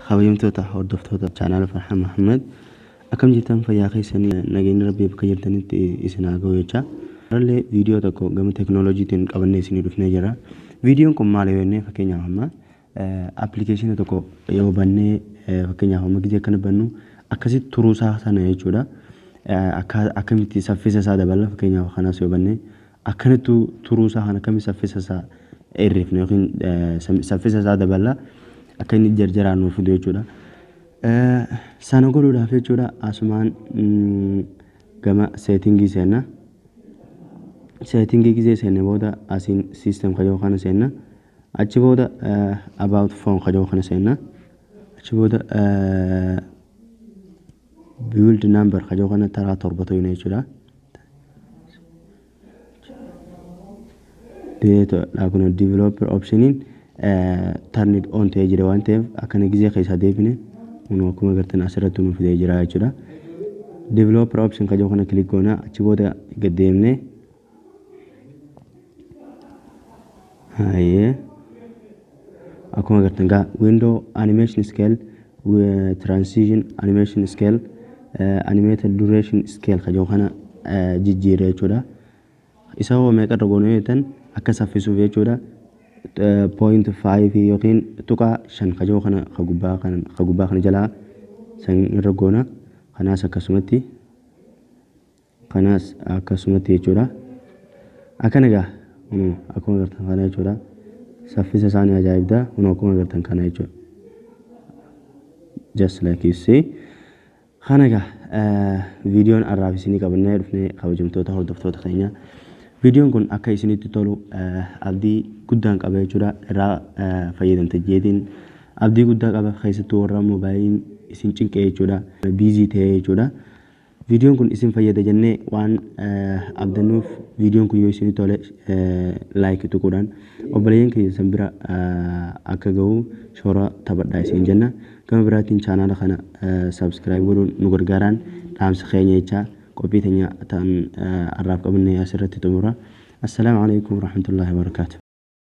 Kabajamtoota hordoftoota chaanaala Farhaan Mahammad, akkam jirtan? Fayyaa keessanii? Nageenyi Rabbii bakka jirtanitti isin haa ga'u jecha. Har'allee viidiyoo tokko gama teekinooloojiitiin qabannee isinii dhufnee jira. Viidiyoon kun maal yoo jennee, fakkeenyaaf amma appilikeeshina tokko yoo bannee, fakkeenyaaf amma gizee akkana bannu akkasitti turuusaa sana jechuudha. Akkamitti saffisa isaa dabala? Fakkeenyaaf kanas yoo bannee akkanatti turuusaa kana akkamitti saffisa isaa hir'ifna yookiin saffisa isaa dabala, akka inni jarjaraan nuuf fidu jechuudha. Sana godhuudhaaf jechuudha, asumaan gama setting seenna. Setting gizee seenne booda asiin system kajoo kana seenna. Achi booda about phone kajoo kana seenna. Achi booda build number kajoo kana taraa 7 ta'uu jechuudha. Kun developer optioniin turned on ta'ee jira waan ta'eef, akkana gizee keessaa deebine kun akkuma agartan asirratti nu fidee jira jechuudha. Developer option kajoo kana click goona. Achi booda gad deemnee, hayyee, akkuma agartan gaa window animation scale, transition animation scale, animated duration scale kajoo kana jijjiire jechuudha. Isa hoo meeqa irra goonee jettan, akka saffisuuf jechuudha. 0.5 yookiin .5 kajoo kana ka gubbaa kana jalaa san irra goona. Kanaas akkasumatti, kanaas akkasumatti jechuudha. Akkana egaa akkuma agartan kana jechuudha. Saffisa isaanii ajaa'ibda. Kun akkuma agartan kana jechuudha. Just like you see. Kana egaa viidiyoon har'aaf isinii qabannee dhufnee, kabajamtoota hordoftoota keenya. Viidiyoon kun akka isinitti tolu abdii guddaan qaba jechuudha. Irraa fayyadamte jeetiin abdii guddaa qaba, keessattuu warra moobaayiliin isin cinqee jechuudha. Busy ta'ee jechuudha. Viidiyoon kun isin fayyada jennee waan abdannuuf, viidiyoon kun yoo isinii tole like tuquudhaan obboleeyyan keessan bira akka gahu shoora taphadhaa isin jenna. Gama biraatiin chaanaala kana subscribe godhuun nu gargaaraan dhaamsa keenya jechaa, qophii teenya ta'an har'aaf qabannee asirratti xumura. Assalaamu alaikum warahmatullaahi wabarakaatu.